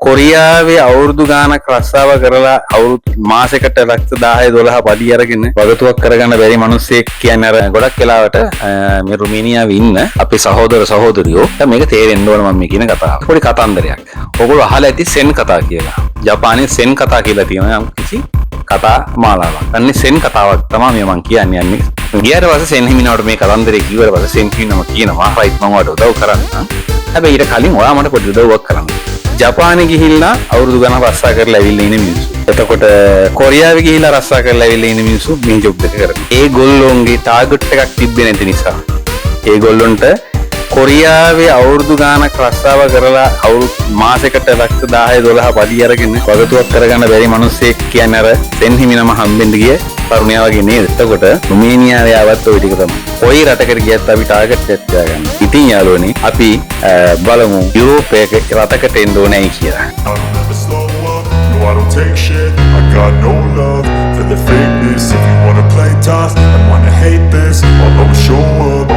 කොරියාවේ අවුරුදු ගාණක් රස්සාව කරලා අවුරුදු මාසෙකට ලක්ෂ 10 12 පඩි අරගෙන වගතුවක් කරගන්න බැරි මිනිස්සෙක් කියන්නේ අර ගොඩක් වෙලාවට මේ රුමේනියාවේ ඉන්න අපේ සහෝදර සහෝදරියෝ මේක තේරෙන්න ඕන මම මේ කියන කතාව. පොඩි කතන්දරයක්. ඔයගොල්ලෝ අහලා ඇති සෙන් කතා කියලා. ජපානයේ සෙන් කතා කියලා තියෙනවා යම් කිසි කතා මාලාවක්. අන්නේ සෙන් කතාවක් තමයි මේ මං කියන්නේ යන්නේ. ගියාට පස්සේ සෙන් හිමිනවට මේ කතන්දරේ කිව්වට පස්සේ සෙන් හිමිනම කියනවා රයිට් මං ඔයාලට උදව් කරන්නම්. හැබැයි ඊට කලින් ඔයා මට පොඩි උදව්වක් කරන්න. ජපානේ ගිහිල්ලා අවුරුදු ගණන් රස්සා කරලා ඇවිල්ලා ඉන මිනිස්සු. එතකොට කොරියාවේ ගිහිල්ලා රස්සා කරලා ඇවිල්ලා ඉන මිනිස්සු මේ ජොබ් එක කරනවා. ඒගොල්ලොන්ගේ ටාගට් එකක් තිබ්බේ නැති නිසා. ඒගොල්ලොන්ට කොරියාවේ අවුරුදු ගාණක් රස්සාව කරලා අවුරුදු මාසෙකට ලක්ෂ 10 12 පඩි අරගෙන වගතුවක් කරගන්න බැරි මිනිස්සෙක් කියන්නේ අර සෙන් හිමිනම හම්බෙන්න ගිය තරුණයා වගේ නේද? එතකොට රුමේනියාවේ ආවත් ඔය ටික තමයි. කොයි රටකට ගියත් අපි ටාගට් එකක් තියාගන්න. ඉතින් යාළුවනේ අපි බලමු යුරෝපයක රටකට එන්න ඕනෑයි කියලා. I don't ever slow up, no, I don't take shit. I got no love for the fakeness. If you wanna play tough and wanna hate this, I'll always show up.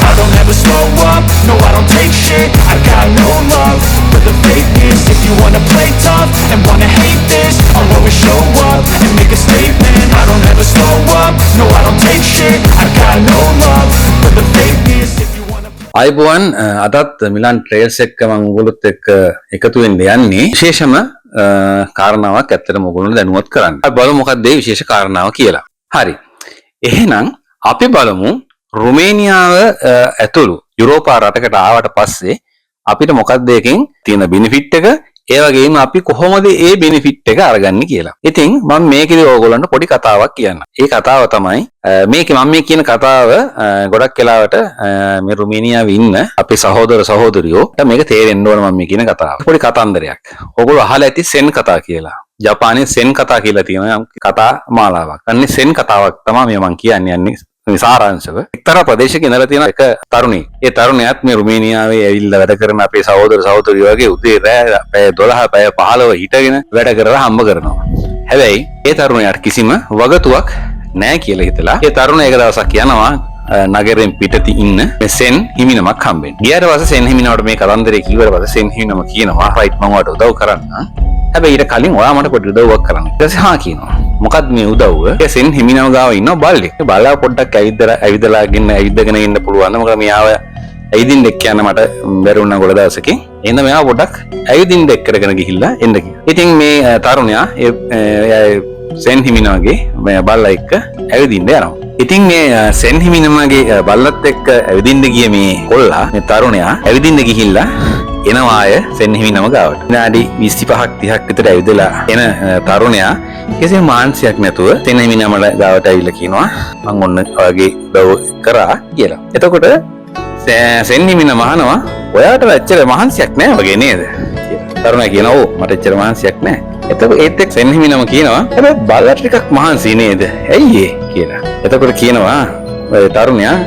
I don't ever slow up, no, I don't take shit. I got no love for the fakeness. If you wanna play tough and wanna hate this, I'll always show up and make a statement. I don't ever slow up, no, I don't take shit. I got no love for the fakeness. If you wanna ආයුබෝවන්, අදත් මිලන් ට්‍රේල්ස් එක්ක මම ඔයගොල්ලොත් එක්ක එකතු වෙන්න යන්නේ විශේෂම කාරණාවක් ඇත්තටම ඔයගොල්ලන්ට දැනුවත් කරන්න. අපි බලමු මොකක්ද ඒ විශේෂ කාරණාව කියලා. හරි. එහෙනම් අපි බලමු රුමේනියාව ඇතුළු යුරෝපා රටකට ආවට පස්සේ අපිට මොකක්ද ඒකෙන් තියෙන බෙනිෆිට් එක, ඒ වගේම අපි කොහොමද ඒ බෙනිෆිට් එක අරගන්නේ කියලා. ඉතින් මම මේකෙදි ඕගොල්ලන්ට පොඩි කතාවක් කියන්නම්. ඒ කතාව තමයි මේකේ මම මේ කියන කතාව ගොඩක් වෙලාවට මේ රුමේනියාවේ ඉන්න අපේ සහෝදර සහෝදරියෝ මේක තේරෙන්න ඕන මම මේ කියන කතාව. පොඩි කතන්දරයක්. ඔයගොල්ලෝ අහලා ඇති සෙන් කතා කියලා. ජපානයේ සෙන් කතා කියලා තියෙනවා යම් කතා මාලාවක්. අන්නේ සෙන් කතාවක් තමයි මේ මං කියන්නේ යන්නේ. මේ සාරාංශව එක්තරා ප්‍රදේශයක ඉඳලා තියෙන එක තරුණයෙක්. ඒ තරුණයාත් මේ රුමේනියාවේ ඇවිල්ලා වැඩ කරන අපේ සහෝදර සහෝදරියෝ වගේ උදේ රෑ පැය 12 පැය 15 හිටගෙන වැඩ කරලා හම්බ කරනවා. හැබැයි ඒ තරුණයාට කිසිම වගතුවක් නෑ කියලා හිතලා ඒ තරුණයා එක දවසක් යනවා නගරෙන් පිටති ඉන්න මේ සෙන් හිමිනමක් හම්බෙන්න. ගියාට පස්සේ සෙන් හිමිනමට මේ කතන්දරේ කිව්වට පස්සේ සෙන් හිමිනම කියනවා රයිට් මං ඔයාලට උදව් කරන්නම්. හැබැයි ඊට කලින් ඔයා මට පොඩි උදව්වක් කරන්න. ඊට පස්සේ හා කියනවා. මොකක්ද මේ උදව්ව? ඒ සෙන් හිමිනම ගාව ඉන්න බල්ලෙක්. ඒ බල්ලා පොඩ්ඩක් ඇවිදලා ඇවිදලා ගෙන ඇවිදගෙන ඉන්න පුළුවන්. මොකද මෙයාව ඇවිදින්න එක්ක යන්න මට බැරි වුණා ගොඩ දවසකින්. එහෙනම් මෙයාව පොඩ්ඩක් ඇවිදින්න එක්ක කරගෙන ගිහිල්ලා එන්න කියලා. ඉතින් මේ තරුණයා ඒ සෙන් හිමිනමගේ මේ බල්ලා එක්ක ඇවිදින්න යනවා. ඉතින් මේ සෙන් හිමිනමගේ බල්ලත් එක්ක ඇවිදින්න ගිය මේ කොල්ලා, මේ තරුණයා ඇවිදින්න ගිහිල්ලා එනවා ආය සෙන් හිමිනම ගාවට. විනාඩි 25ක් 30ක් විතර ඇවිදලා එන තරුණයා කිසිම මහන්සියක් නැතුව සෙන් හිමිනම ගාවට ඇවිල්ලා කියනවා මං ඔන්න ඔයාගේ උදව් කරා කියලා. එතකොට සෙන් හිමිනම අහනවා ඔයාට එච්චර මහන්සියක් නෑ වගේ නේද කියලා. තරුණයා කියනවා ඔව් මට එච්චර මහන්සියක් නෑ. එතකොට ඒත් එක්ක සෙන් හිමිනම කියනවා හැබැයි බල්ලට ටිකක් මහන්සි නේද? ඇයි ඒ කියලා. එතකොට කියනවා ඔය තරුණයා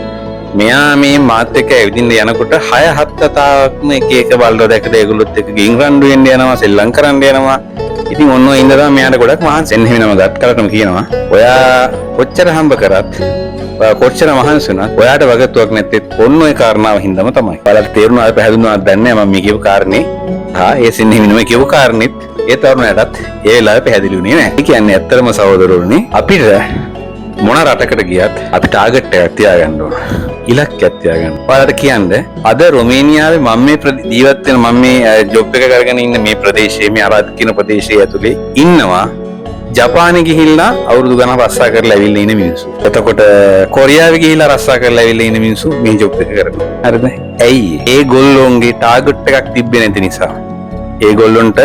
මෙයා මේ මාත් එක්ක ඇවිදින්න යනකොට 6 7 වතාවක්ම එක එක බල්ලෝ දැකලා ඒගොල්ලොත් එක්ක ගින් රණ්ඩු වෙන්න යනවා, සෙල්ලම් කරන්න යනවා. ඉතින් ඔන්න ඔය ඉඳලා මෙයාට ගොඩක් මහන්සි. සෙන් හිමිනම ගත් කරටම කියනවා ඔයා කොච්චර හම්බ කරත්, ඔයා කොච්චර මහන්සි වුණත් ඔයාට වගතුවක් නැත්තේ ඔන්න ඔය කාරණාව හින්දාම තමයි. ඔයාලට තේරුණාද පැහැදුණාද දන්නේ නැහැ මම මේ කියපු කාරණේ. හා ඒ සෙන් හිමිනම කියපු කාරණෙත් ඒ තරුණයාටත් ඒ වෙලාවේ පැහැදිලි වුණේ නැහැ. ඒ කියන්නේ ඇත්තටම සහෝදරවරුනි අපිට මොන රටකට ගියත් අපි ටාගට් එකක් තියාගන්න ඕන. ඉලක්කයක් තියාගන්න. ඔයාලට කියන්න අද රොමේනියාවේ මම මේ ජීවත් වෙන මම මේ ජොබ් එක කරගෙන ඉන්න මේ ප්‍රදේශයේ මේ අරාද් කියන ප්‍රදේශයේ ඇතුලේ ඉන්නවා ජපානේ ගිහිල්ලා අවුරුදු ගණන් රස්සා කරලා ඇවිල්ලා ඉන්න මිනිස්සු. එතකොට කොරියාවේ ගිහිල්ලා රස්සා කරලා ඇවිල්ලා ඉන්න මිනිස්සු මේ ජොබ් එක කරනවා. හරිද? ඇයි? ඒගොල්ලොන්ගේ ටාගට් එකක් තිබ්බේ නැති නිසා. ඒගොල්ලොන්ට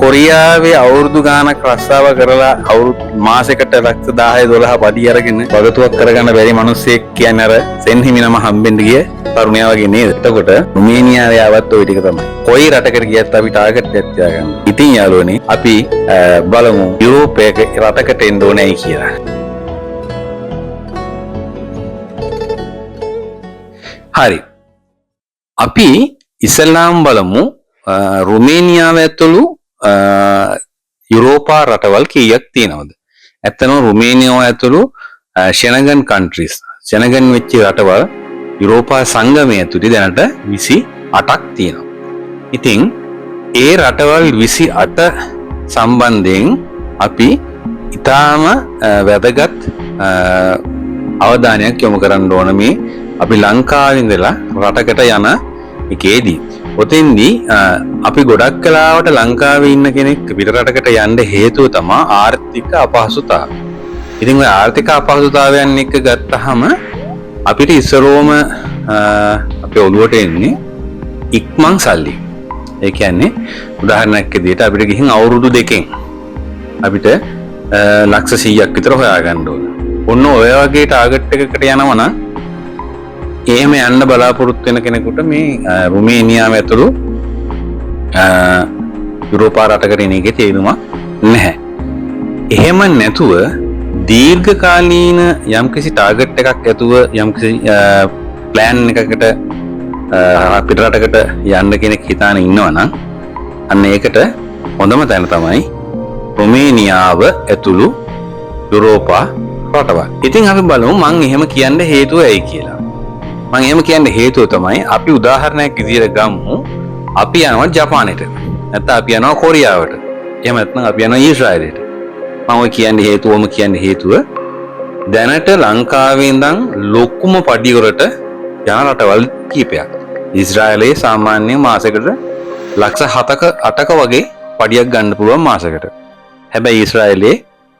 කොරියාවේ අවුරුදු ගාණක් රස්සාව කරලා අවුරුදු මාසෙකට ලක්ෂ 10 12 පඩි අරගෙන වගතුවක් කරගන්න බැරි මිනිස්සෙක් කියන්නේ අර සෙන් හිමිනම හම්බෙන්න ගිය තරුණයා වගේ නේද? එතකොට රුමේනියාවේ ආවත් ඔය ටික තමයි. කොයි රටකට ගියත් අපි ටාගට් එකක් තියාගන්න. ඉතින් යාළුවනේ අපි බලමු යුරෝපයක රටකට එන්න ඕනෑයි කියලා. හරි. අපි ඉස්සෙල්ලාම බලමු රුමේනියාව ඇතුළු යුරෝපා රටවල් කීයක් තියෙනවද? ඇත්තටම රුමේනියාව ඇතුළු ෂෙනගන් කන්ට්‍රීස්, ෂෙනගන් වෙච්ච රටවල් යුරෝපා සංගමය ඇතුළේ දැනට 28ක් තියෙනවා. ඉතින් ඒ රටවල් 28 සම්බන්ධයෙන් අපි ඉතාම වැදගත් අවධානයක් යොමු කරන්න ඕන මේ අපි ලංකාවේ ඉඳලා රටකට යන එකේදී. ඔතෙන්දී අපි ගොඩක් වෙලාවට ලංකාවේ ඉන්න කෙනෙක් පිට රටකට යන්න හේතුව තමා ආර්ථික අපහසුතාව. ඉතින් ඔය ආර්ථික අපහසුතාවයන් එක්ක ගත්තහම අපිට ඉස්සරෝම අපේ ඔළුවට එන්නේ ඉක්මන් සල්ලි. ඒ කියන්නේ උදාහරණයක් විදිහට අපිට ගිහින් අවුරුදු 2කින් අපිට ලක්ෂ 100ක් විතර හොයාගන්න ඕන. ඔන්න ඔය වගේ ටාගට් එකකට යනවා නම්, එහෙම යන්න බලාපොරොත්තු වෙන කෙනෙකුට මේ රුමේනියාව ඇතුළු යුරෝපා රටකට එන එකේ තේරුමක් නැහැ. එහෙම නැතුව දීර්ඝකාලීන යම්කිසි ටාගට් එකක් ඇතුව යම්කිසි ප්ලෑන් එකකට පිට රටකට යන්න කෙනෙක් හිතාන ඉන්නවා නම්, අන්න ඒකට හොඳම තැන තමයි රුමේනියාව ඇතුළු යුරෝපා රටවල්. ඉතින් අපි බලමු මං එහෙම කියන්න හේතුව ඇයි කියලා. මං එහෙම කියන්න හේතුව තමයි, අපි උදාහරණයක් විදියට ගමු, අපි යනවා ජපානෙට. නැත්නම් අපි යනවා කොරියාවට. එහෙම නැත්නම් අපි යනවා ඊශ්‍රායලයට. මං ඔය කියන්න හේතුවම කියන්න හේතුව, දැනට ලංකාවේ ඉඳන් ලොකුම පඩි වලට යන රටවල් කීපයක්. ඊශ්‍රායලයේ සාමාන්‍යයෙන් මාසෙකට ලක්ෂ 7ක 8ක වගේ පඩියක් ගන්න පුළුවන් මාසෙකට. හැබැයි ඊශ්‍රායලයේ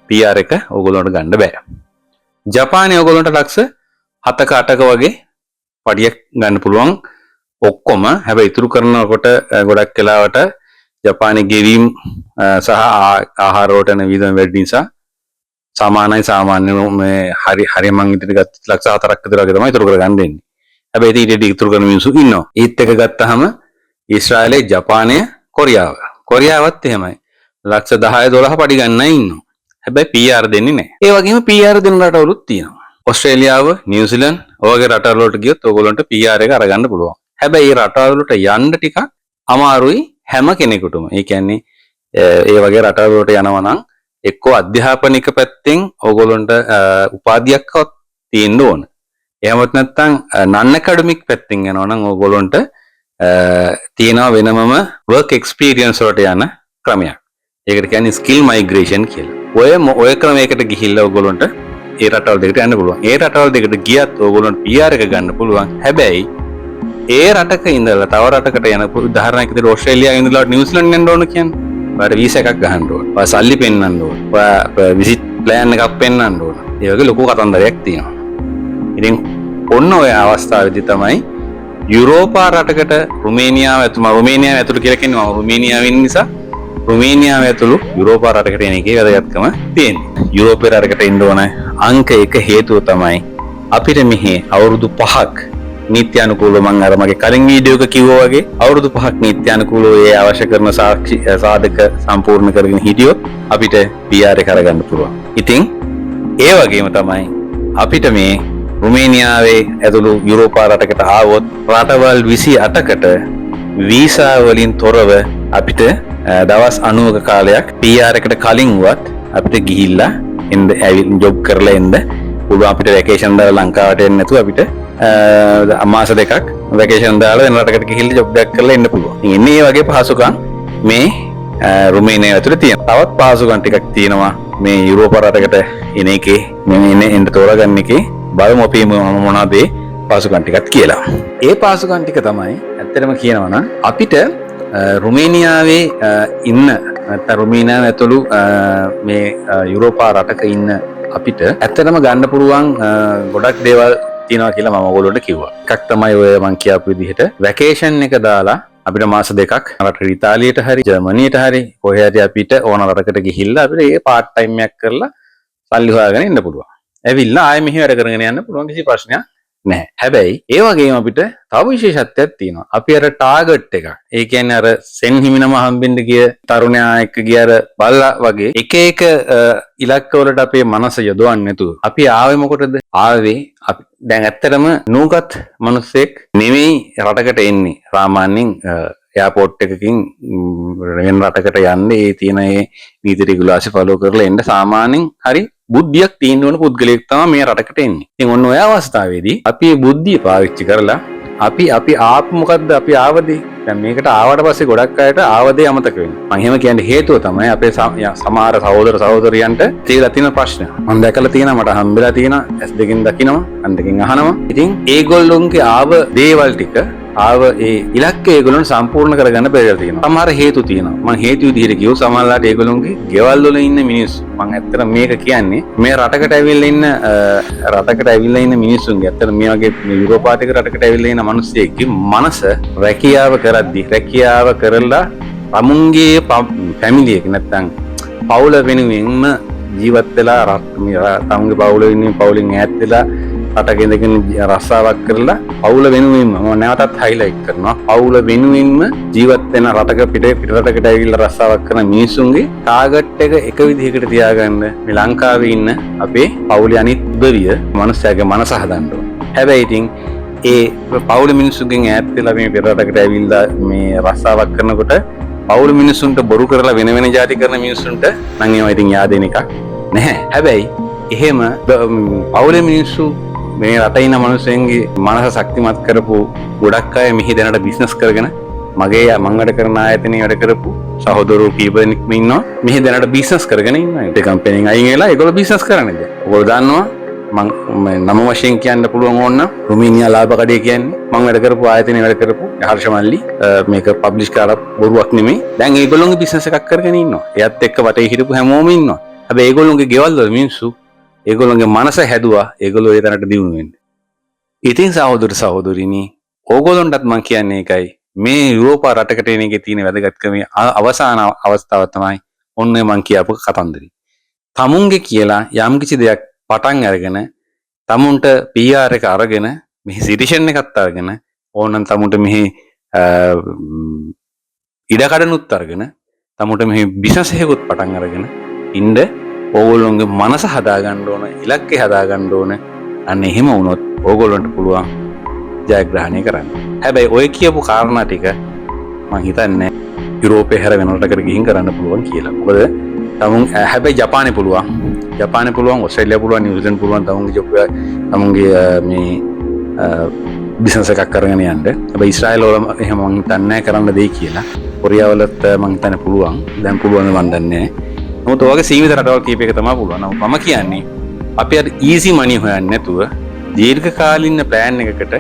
PR එක ඕගොල්ලන්ට ගන්න බෑ. ජපානයේ ඕගොල්ලන්ට ලක්ෂ 7ක 8ක වගේ පඩියක් ගන්න පුළුවන් ඔක්කොම. හැබැයි ඉතුරු කරනකොට ගොඩක් වෙලාවට ජපානයේ ගෙවීම් සහ ආහාර වලට යන වියදම වැඩි නිසා සමානයි, සාමාන්‍ය මේ හරි හරි මං ඉදිරියට ගත්ත ලක්ෂ 4ක් විතර වගේ තමයි ඉතුරු කරගන්න වෙන්නේ. හැබැයි ඉතින් ඊට වඩා ඉතුරු කරන මිනිස්සු ඉන්නවා. ඒත් එක ගත්තහම ඊශ්‍රායලයේ, ජපානය, කොරියාව. කොරියාවත් එහෙමයි. ලක්ෂ 10 12 පඩි ගන්න අය ඉන්නවා. හැබැයි PR දෙන්නේ නැහැ. ඒ වගේම PR දෙන රටවලුත් තියෙනවා. ඔස්ට්‍රේලියාව, නිව්සීලන්ත ඔය වගේ රටවල් වලට ගියොත් ඕගොල්ලන්ට PR එක අරගන්න පුළුවන්. හැබැයි ඒ රටවල් වලට යන්න ටිකක් අමාරුයි හැම කෙනෙකුටම. ඒ කියන්නේ ඒ වගේ රටවල් වලට යනවා නම් එක්කෝ අධ්‍යාපනික පැත්තෙන් ඕගොල්ලන්ට උපාධියක්වත් තියෙන්න ඕන. එහෙමත් නැත්නම් නන් ඇකඩමික් පැත්තෙන් යනවා නම් ඕගොල්ලන්ට තියෙනවා වෙනමම වර්ක් එක්ස්පීරියන්ස් වලට යන ක්‍රමයක්. ඒකට කියන්නේ ස්කිල් මයිග්‍රේෂන් කියලා. ඔය ක්‍රමයකට ගිහිල්ලා ඕගොල්ලන්ට ඒ රටවල් දෙකට යන්න පුළුවන්. ඒ රටවල් දෙකට ගියත් ඕගොල්ලන්ට PR එක ගන්න පුළුවන්. හැබැයි ඒ රටක ඉඳලා තව රටකට යන, උදාහරණයක් විදිහට ඕස්ට්‍රේලියාවේ ඉඳලා නිව්සීලන්ත යන්න ඕන කියන්නේ. ඔයාලට වීසා එකක් ගහන්න ඕන. ඔයා සල්ලි පෙන්වන්න ඕන. ඔයා විසිට් ප්ලෑන් එකක් පෙන්වන්න ඕන. ඒ වගේ ලොකු කතන්දරයක් තියෙනවා. ඉතින් ඔන්න ඔය අවස්ථාවේදී තමයි යුරෝපා රටකට, රුමේනියාව ඇතුළු, මම රුමේනියාව ඇතුළු කියලා කියන්නේ මම රුමේනියාවේ ඉන්න නිසා, රුමේනියාව ඇතුළු යුරෝපා රටකට එන එකේ වැදගත්කම තියෙන්නේ. යුරෝපේ රටකට එන්න ඕන අංක එක හේතුව තමයි අපිට මෙහි අවුරුදු 5ක් නීත්‍යානුකූලව, මං අර මගේ කලින් වීඩියෝ එක කිව්වා වගේ, අවුරුදු 5ක් නීත්‍යානුකූලව ඒ අවශ්‍ය කරන සාක්ෂි සාධක සම්පූර්ණ කරගෙන හිටියොත් අපිට PR එක අරගන්න පුළුවන්. ඉතින් ඒ වගේම තමයි අපිට මේ රුමේනියාවේ ඇතුළු යුරෝපා රටකට ආවොත් රටවල් 28කට වීසා වලින් තොරව අපිට දවස් 90ක කාලයක් PR එකට කලින්වත් අපිට ගිහිල්ලා එන්න, ඇවිත් ජොබ් කරලා එන්න පුළුවන්. අපිට වැකේෂන් දාලා ලංකාවට එන්න නැතුව අපිට මාස 2ක් වැකේෂන් දාලා වෙන රටකට ගිහිල්ලා ජොබ් එකක් කරලා එන්න පුළුවන්. ඉතින් එන්නේ මේ වගේ පහසුකම් මේ රුමේනියාව ඇතුළේ තියෙනවා. තවත් පහසුකම් ටිකක් තියෙනවා මේ යුරෝපා රටකට එන එකේ, මේ එන එන්න තෝරාගන්න එකේ. බලමු අපි මොනවද ඒ පහසුකම් ටිකක් කියලා. ඒ පහසුකම් ටික තමයි ඇත්තටම කියනවා නම් අපිට රුමේනියාවේ ඉන්න, නැත්නම් රුමේනියාව ඇතුළු මේ යුරෝපා රටක ඉන්න අපිට ඇත්තටම ගන්න පුළුවන් ගොඩක් දේවල් තියෙනවා කියලා මම ඔයගොල්ලන්ට කිව්වා. එකක් තමයි ඔය මං කියපු විදිහට වැකේෂන් එක දාලා අපිට මාස 2ක් රටට, ඉතාලියට හරි ජර්මනියට හරි කොහේ හරි අපිට ඕන රටකට ගිහිල්ලා අපිට ඒ පාර්ට් ටයිම් එකක් කරලා සල්ලි හොයාගෙන ඉන්න පුළුවන්. ඇවිල්ලා ආයෙ මෙහි වැඩ කරගෙන යන්න පුළුවන්, කිසි ප්‍රශ්නයක් නැහැ. හැබැයි ඒ වගේම අපිට තව විශේෂත්වයක් තියෙනවා. අපි අර ටාගට් එකක්. ඒ කියන්නේ අර සෙන් හිමිනම හම්බෙන්න ගිය තරුණයා එක්ක ගිය අර බල්ලා වගේ එක එක ඉලක්ක වලට අපේ මනස යොදවන්නේ නැතුව අපි ආවේ මොකටද? ආවේ අපි දැන් ඇත්තටම නූගත් මිනිස්සෙක් නෙමෙයි රටකට එන්නේ. සාමාන්‍යයෙන් එයාපෝට් එකකින් වෙන රටකට යන්න ඒ තියෙන ඒ නීති රෙගුලාසි ෆලෝ කරලා එන්න සාමාන්‍යයෙන් හරි බුද්ධියක් තියෙන්න ඕන පුද්ගලයෙක් තමයි මේ රටකට එන්නේ. ඉතින් ඔන්න ඔය අවස්ථාවේදී අපි මේ බුද්ධිය පාවිච්චි කරලා අපි අපි ආපු මොකද්ද අපි ආවදී දැන් මේකට ආවට පස්සේ ගොඩක් අයට ආව දේ අමතක වෙනවා. මං එහෙම කියන්න හේතුව තමයි අපේ සමහර සහෝදර සහෝදරියන්ට තියලා තියෙන ප්‍රශ්න. මං දැකලා තියෙනවා, මට හම්බෙලා තියෙනවා, ඇස් දෙකෙන් දකිනවා, කන් දෙකෙන් අහනවා. ඉතින් ඒගොල්ලොන්ගේ ආව දේවල් ටික, ආව ඒ ඉලක්කය ඒගොල්ලොන් සම්පූර්ණ කරගන්න බැරි වෙලා තියෙනවා. සමහර හේතු තියෙනවා. මං හේතු විදිහට කිව්වොත් සමහරලාට ඒගොල්ලොන්ගේ ගෙවල් වල ඉන්න මිනිස්සු, මං ඇත්තට මේක කියන්නේ මේ රටකට ඇවිල්ලා ඉන්න මිනිස්සුන්ගේ, ඇත්තට මේ වගේ මේ යුරෝපාතික රටකට ඇවිල්ලා ඉන්න මිනිස්සෙක්ගේ මනස රැකියාව කරද්දි, රැකියාව කරලා තමුන්ගේ ෆැමිලි එක නැත්තම් පවුල වෙනුවෙන්ම ජීවත් වෙලා, මේ තමුන්ගේ පවුල වෙනුවෙන් පවුලෙන් ඈත් වෙලා රටක ඉඳගෙන රස්සාවක් කරලා පවුල වෙනුවෙන්ම, මම නැවතත් හයිලයිට් කරනවා, පවුල වෙනුවෙන්ම ජීවත් වෙන රටක පිට පිට රටකට ඇවිල්ලා රස්සාවක් කරන මිනිස්සුන්ගේ ටාගට් එක එක විදිහකට තියාගන්න මේ ලංකාවේ ඉන්න අපේ පවුලේ අනිත් උදවිය මනුස්සයාගේ මනස හදන්න ඕන. හැබැයි ඉතින් ඒ පවුල මිනිස්සුන්ගෙන් ඈත් වෙලා මේ පෙර රටකට ඇවිල්ලා මේ රස්සාවක් කරනකොට පවුල මිනිස්සුන්ට බොරු කරලා වෙන වෙන ජාති කරන මිනිස්සුන්ට නම් ඒවා ඉතින් යාදෙන එකක් නැහැ. හැබැයි එහෙම පවුලේ මිනිස්සු මේ රටේ ඉන්න මිනිස්සුන්ගේ මනස ශක්තිමත් කරපු ගොඩක් අය මෙහි දැනට බිස්නස් කරගෙන, මගේ මං වැඩ කරන ආයතනයේ වැඩ කරපු සහෝදරවරු කීප දෙනෙක්ම ඉන්නවා මෙහි දැනට බිස්නස් කරගෙන ඉන්නවා. ඒ කම්පැනිෙන් අයින් වෙලා ඒගොල්ලෝ බිස්නස් කරන්නේ දැන්. ඔයගොල්ලෝ දන්නවා, මං මේ නම වශයෙන් කියන්න පුළුවන් ඕන නම් රුමේනියා ලාභ කඩේ කියන්නේ මං වැඩ කරපු ආයතනයේ වැඩ කරපු හර්ෂ මල්ලි. මේක පබ්ලිෂ් කරලා බොරුවක් නෙමෙයි. දැන් ඒගොල්ලෝගේ බිස්නස් එකක් කරගෙන ඉන්නවා. එයත් එක්ක වටේ හිටපු හැමෝම ඉන්නවා. හැබැයි ඒගොල්ලෝගේ ගෙවල් වල මිනිස්සු ඒගොල්ලෝගේ මනස හැදුවා ඒගොල්ලෝ ඒ තැනට දියුණු වෙන්න. ඉතින් සහෝදර සහෝදරිනි, ඕගොල්ලන්ටත් මං කියන්නේ ඒකයි. මේ යුරෝපා රටකට එන එකේ තියෙන වැදගත්කම අවසාන අවස්ථාව තමයි ඔන්න ඔය මං කියපු කතන්දරේ. තමුන්ගේ කියලා යම්කිසි දෙයක් පටන් අරගෙන, තමුන්ට PR එක අරගෙන, මෙහි සිටිෂන් එකත් අරගෙන, ඕනනම් තමුන්ට මෙහි ඉඩකඩනුත් අරගෙන, තමුන්ට මෙහි බිස්නස් එකකුත් පටන් අරගෙන ඉන්න ඕගොල්ලොන්ගේ මනස හදාගන්න ඕන, ඉලක්කය හදාගන්න ඕන. අන්න එහෙම වුණොත් ඕගොල්ලන්ට පුළුවන් ජයග්‍රහණය කරන්න. හැබැයි ඔය කියපු කාරණා ටික මං හිතන්නේ යුරෝපේ හැර වෙන රටකට ගිහින් කරන්න පුළුවන් කියලා. මොකද තමුන් හැබැයි ජපානේ පුළුවන්. ජපානේ පුළුවන්, ඔස්ට්‍රේලියා පුළුවන්, නිව්සීලන්ත පුළුවන් තමුන්ගේ ජොබ් එක, තමුන්ගේ මේ බිස්නස් එකක් කරගෙන යන්න. හැබැයි ඊශ්‍රායල් වල එහෙම මං හිතන්නේ නැහැ කරන්න දෙයි කියලා. කොරියාවලත් මං හිතන්නේ පුළුවන්. දැන් පුළුවන්ද මං දන්නේ නැහැ. නමුත් ඔය වගේ සීමිත රටවල් කීපයක තමයි පුළුවන්. නමුත් මම කියන්නේ අපි අර ඊසි මනි හොයන්නේ නැතුව දීර්ඝකාලීන ප්ලෑන් එකකට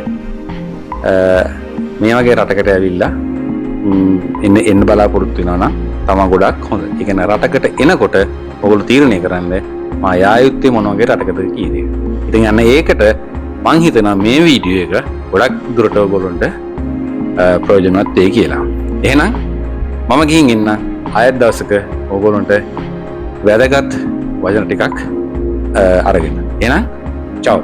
මේ වගේ රටකට ඇවිල්ලා එන්න එන්න බලාපොරොත්තු වෙනවා නම් තමා ගොඩක් හොඳ. ඒ කියන්නේ රටකට එනකොට ඔයගොල්ලෝ තීරණය කරන්න මා යා යුත්තේ මොන වගේ රටකද කියන එක. ඉතින් අන්න ඒකට මං හිතනවා මේ වීඩියෝ එක ගොඩක් දුරට ඔයගොල්ලන්ට ප්‍රයෝජනවත් වෙයි කියලා. එහෙනම් මම ගිහින් එන්න. ආයෙත් දවසක ඔයගොල්ලන්ට වැදගත් වචන ටිකක් අරගෙන. එහෙනම් චව්.